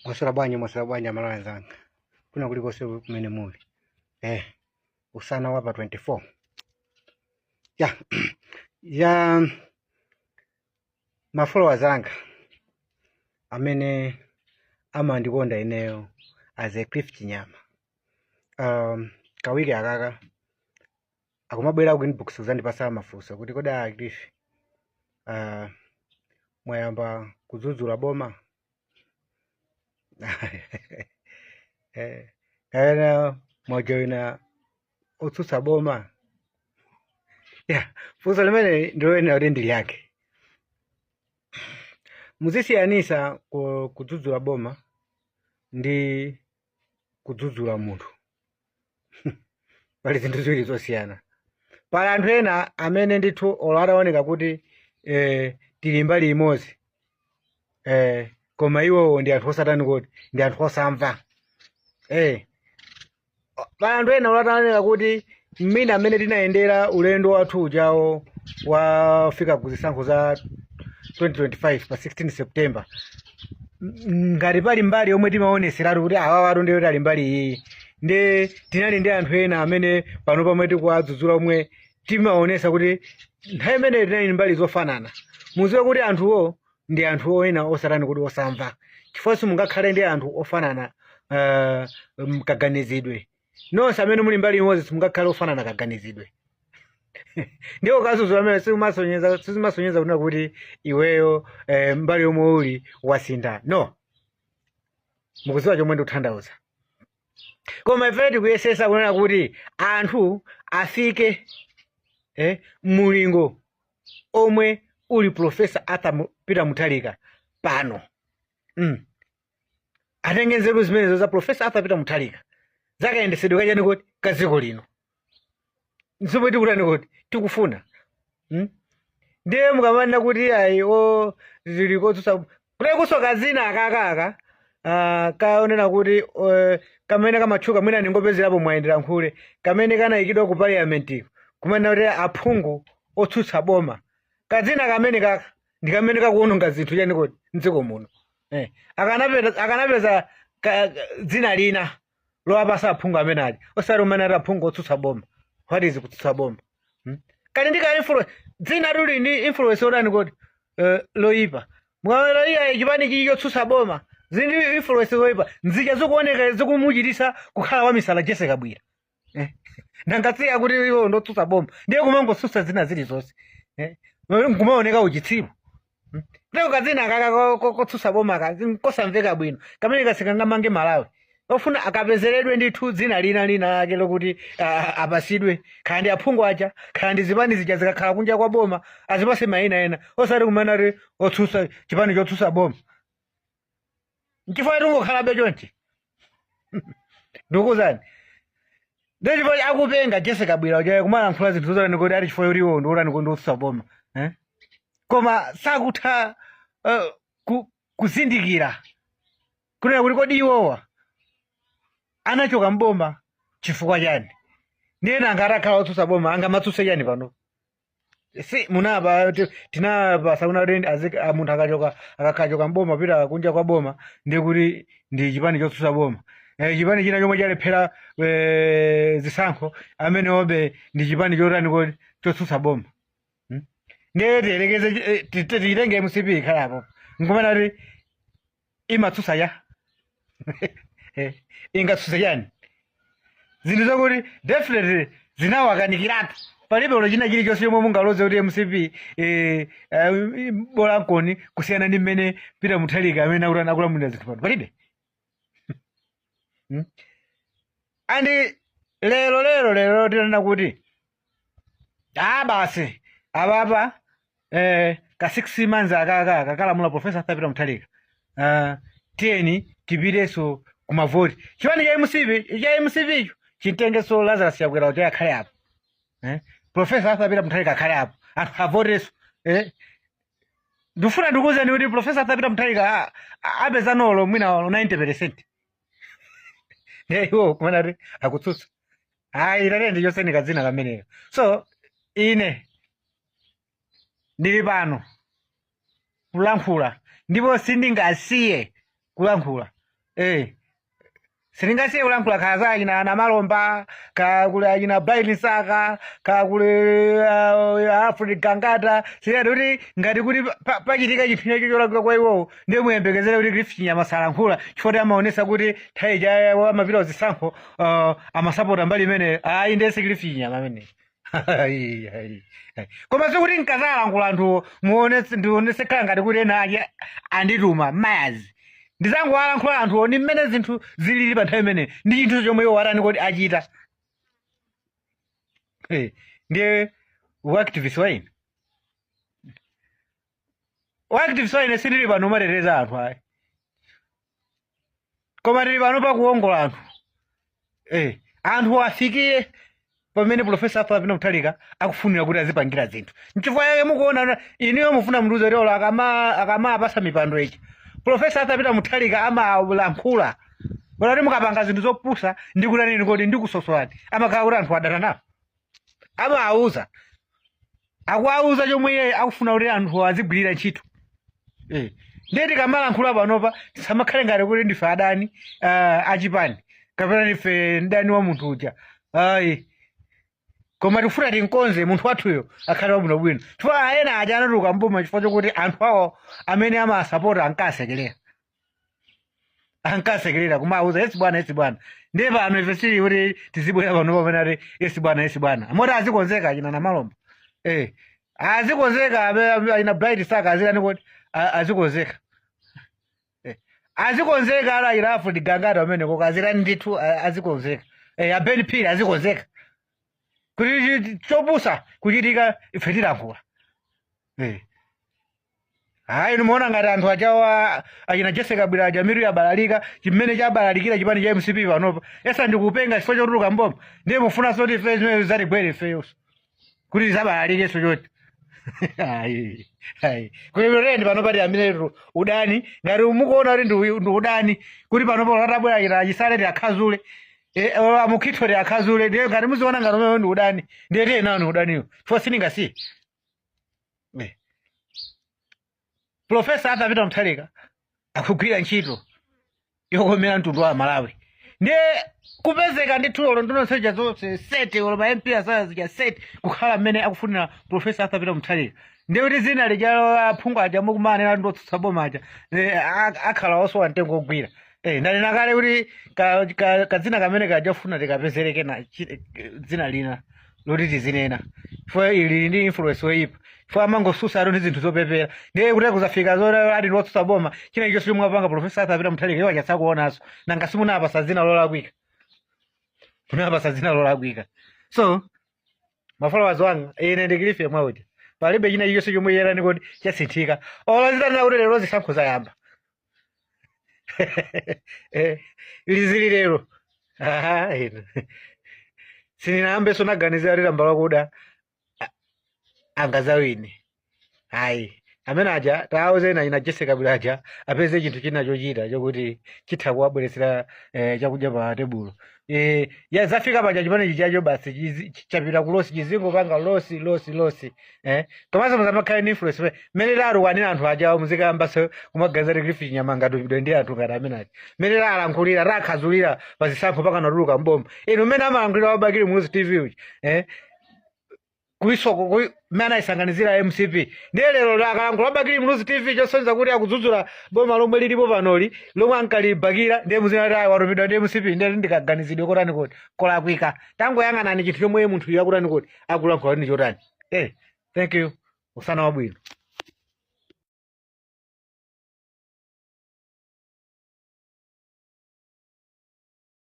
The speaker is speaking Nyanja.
Mwaswera bwanji, mwaswera bwanji amalawi anzanga kuna kulikonse kumene muli. Usana wa pa 24 ya ya ma followers anga amene amandikonda ineyo as a Cliff Chinyama, kawiki akaka akumabwera ku inbox kuzandipasa mafunso kuti kodi a Cliff, mwayamba kudzudzula boma kapena mwajoyina otsutsa boma? Ya, funso limene ndiloyenera kuti ndiliyankhe. Muzisiyanisa kudzudzula boma ndi kudzudzula munthu. Pali zinthu ziwiri zosiyana. Pali anthu ena amene ndithu olo ataoneka kuti tili mbali imodzi, koma iwowo ndi anthu osatani kuti ndi anthu osamva. Pali anthu ena olo ataoneka kuti mmene amene tinayendera ulendo wathu ujawo wafika ku zisankho za 2025 pa 16 September, ngati pali mbali yomwe timaoneseratu kuti awa watu ndiyo tali mbali iyi, ndi tinali ndi anthu ena amene pano pamwe tikuwadzudzula omwe timaonesa kuti nthawi imeneyo tinali mbali zofanana, muziwe kuti anthuwo ndi anthu ena osatani kuti osamva, chifukwa simungakhale ndi anthu ofanana mkaganizidwe. Nonse amene muli mbali imodzi simungakhale ofanana kaganizidwe. Ndiwo kasusu amene sizimasonyeza kunena kuti iweyo mbali yomwe uli wasintha. No, mukuziwa chomwe ndikutanthauza. Koma ife tikuyesesa kunena kuti anthu afike mulingo omwe uli Professor Arthur Peter Mutharika pano. Atenge nzeru zimenezo za Professor Arthur Peter Mutharika zakayendesedwe kachani kuti kadziko lino, nzomwe tikutani kuti tikufuna. Ndiye mukamanena kuti ayi o zili kotsutsa kuti kusoka zina akakaka kaonena kuti kamene kamatchuka mwina ningopezerapo mwayendera nkhule kamene kanayikidwa ku parliament kumanena kuti aphungu otsutsa boma, kadzina kamene kaka ndi kamene kakuononga zinthu chani kuti mdziko muno. Akanapeza dzina lina lowapasa aphungu amene ali osati umene ati aphungu otsutsa boma. What is kutsutsa boma? Kali ndi ka influence, dzina luli ndi influence otani kodi loyipa. Mukaona iya chipani chichi chotsutsa boma zili ndi influence zoyipa, nzija zikuoneka zikumuchitisa kukhala wamisala Jessica Kabwila. Nangasiya kuti iwo ndotsutsa boma ndiye kumangotsutsa zina zilizonse, nkumaoneka uchitsiru. Leo kadzina kaka kotsutsa boma ka kosamveka bwino kamene kasikangamange Malawi. Ofuna akapezeredwe ndithu dzina lina lina lake lokuti apasidwe, khala ndi aphungu aja, khala ndi zipani zija zikakhala kunja kwa boma azipase mayina ena, osati kumene ati otsutsa chipani chotsutsa boma. Nchifukwa tingokhalabe chonchi. Ndikuzani ndichifukwa akupenga Jessica Kabwila uja kumalankhula zinthu zotani kuti ati chifukwa iwo ndi otani kuti otsutsa boma, eh? Koma sakutha kuzindikira kunena kuti kodi iwowa anachoka mboma chifukwa chani? Ndiye nanga atakhala otsutsa boma angamatsutse chani pano? Si munapa tinapasa kuna kuti munthu akachoka akakachoka mboma pita kunja kwa boma ndiye kuti ndi chipani chotsutsa boma. Chipani china chomwe chalephera zisankho amene obe ndi chipani chotani kodi chotsutsa boma. Ndiye tiyerekeze titenge MCP ikhalapo nkumena kuti imatsutsa ya ingatsutse chani? Zinthu zakuti definitely zinawakanikiratu, palibe ulo china chilichonse chomwe mungaloze kuti MCP bola nkoni kusiyana ndi mmene Peter Mutharika amene akuti akulamulira zinthu pano, palibe. And lero lero lero tinena kuti ah basi apapa ka 6 months akaka kakalamula Professor Arthur Peter Mutharika, tiyeni tipitenso kumavoti. Chipani cha MCP cha MCP icho chitengenso Lazarus Chakwera uja akhale apo, Professor Arthur Peter Mutharika akhale apo, anthu avotenso. Ndifuna ndikuwuzeni kuti Professor Arthur Peter Mutharika apeza nolo mwina 90%. Ndiye iwo kumene ati akutsutsa, ayi tate ndichoseni kadzina kameneyo. So ine ndili pano kulankhula ndipo sindingasiye kulankhula. Sindingasiye kulankhula kaya za achina Namalomba, kaya kuli achina Bright Msaka, kaya kuli Alfred Gangata. Siyati kuti ngati kuti pachitika chinthu chacho cholakwika kwa iwowo, ndiye muyembekezere kuti Cliff Chinyama salankhula chifukwa kuti amaonesa kuti nthawi ija amapita kuzisankho amasapota mbali imene. Ayi, ndiye si Cliff Chinyama amene. Ayi, ayi, ayi. Koma sikuti nkazalankhula anthuwo muonetse ndionetse khala ngati kuti ena ake andituma mayazi. Ndizangowalankhula anthuwo ni mmene zinthu zilili pa nthawi imene ndi chinthu chomwe iwo atani kodi achita. Ndiye uactivist wa ine, uactivist wa ine sindili pano umateteza anthu ayi, koma tili pano pakuwongola anthu, anthu afikire pamene Professor Arthur Peter Mutharika akufunira kuti azipangira zinthu. Nchifukwa yake mukuona inuyo mufuna mnduze lero akama apasa mipando ichi, Professor Arthur Peter Mutharika amalankhula kuti mukapanga zinthu zopusa ndikutanini kodi ndikusosolani. Amakhala kuti anthu adana nawo, amawauza, akuwauza chomwe iye akufuna kuti anthu azigwirira ntchito. Ndiye tikamalankhula panopa tisamakhale ngati kuti ndife adani achipani kapena ndife mdani wa munthu uja, ayi, koma tikufuna tinkonze munthu wathuyo akhale wabwinobwino, chifukwa ena aja anatuluka mboma chifukwa chokuti anthu awo amene amasapota ankasekerera, ankasekerera kumauza, "Yes bwana, yes bwana." Ndiye pano ife sili kuti tizibwera pano pamene ati, "Yes bwana, yes bwana." Moti azikonzeka achina Namalomba, azikonzeka achina Bright Msaka, azirani kuti azikonzeka, azikonzeka ala achina Alfred Gangata amene koko azirani ndithu, azikonzeka, a Ben Phiri azikonzeka kuti chopusa kuchitika ife tilankhula. Hayi, nimuona ngati anthu achawa achina Jessica Kabwila aja mitu yabalalika chimene chabalalikira chipani cha MCP panopa, esa ndikupenga chifukwa chotuluka mboma. Ndiye mufunanso kuti ife zimene zatigwere ifeyonso kuti tizabalalikenso choti? Ayi, ayi, kuti panopa tiyambiretu udani ngati mukuona kuti ndi udani kuti panopa atabwera achina achisale tiakhazule, amukhitho tiakhazule. Ndiye ngati muziona ngati umene ndi udani, ndiye tiye nanu udaniwo, chifukwa sindingasiye. Professor Arthur Peter Mutharika akugwira ntchito yokomera mtundu wa Malawi. Ndiye kupezeka ndi tulo ndinonseja zonse sete olo ma MP asazija sete kukhala mmene akufunira Professor Arthur Peter Mutharika, ndiye kuti zina lija aphungu aja mukumanena ndotsutsa boma aja akhala osowa mtengo wogwira. Ndanena kale kuti kadzina kamene kajafuna tikapezereke na dzina lina loti tizinena, chifukwa ili ndi influence yoyipa, chifukwa amangosusa atu ndi zinthu zopepera. Ndiye kuti kuzafika zoti ati ndiwotsutsa boma, china ichonse chomwe apanga Professor Arthur Peter Mutharika iwo achasakuonanso. Nanga simunapasa dzina lolakwika? Munapasa dzina lolakwika. So ma followers wanga, ine ndikilife mwauti palibe china chilichonse chomwe yerani kodi chasinthika olo zitanena kuti lero zisankho zayamba. Lizili lero. Aha, ine sininayambenso naganizira kuti tambala wakuda angazawine, ayi. Amene aja taawuzeni achina Jessica Kabwila aja apeze chinthu china chochita chokuti chitha kuwabweretsera chakudya pa tebulo. Ya zafika paja chipani chichacho basi chapita ku loss, chizingopanga loss, loss, loss. Komanso muzamakhala ndi influence mmene tatukwanira anthu ajawo, muzikayambaso kumaganiza kuti Cliff Chinyama angatumidwe ndi anthu ngati amene aja. Mmene talankhulira, takhazulira pa zisankho pakanatuluka mboma, inu mmene amalankhulira wa Bakili Muluzi TV uja, kuisoko mmene anayisanganizira MCP, ndiye lero akalankhula Bakili Muluzi TV chosonyeza kuti akudzudzula boma lomwe lilipo panoli lomwe ankalibakira, ndiye muzinati ayi, watumidwa ndi MCP. Ndiye ndikaganizidwe kotani koti kolakwika. Tangoyang'anani chinthu chomwe munthu akutani koti akulankhula ndi chotani. Thank you, usana wabwino.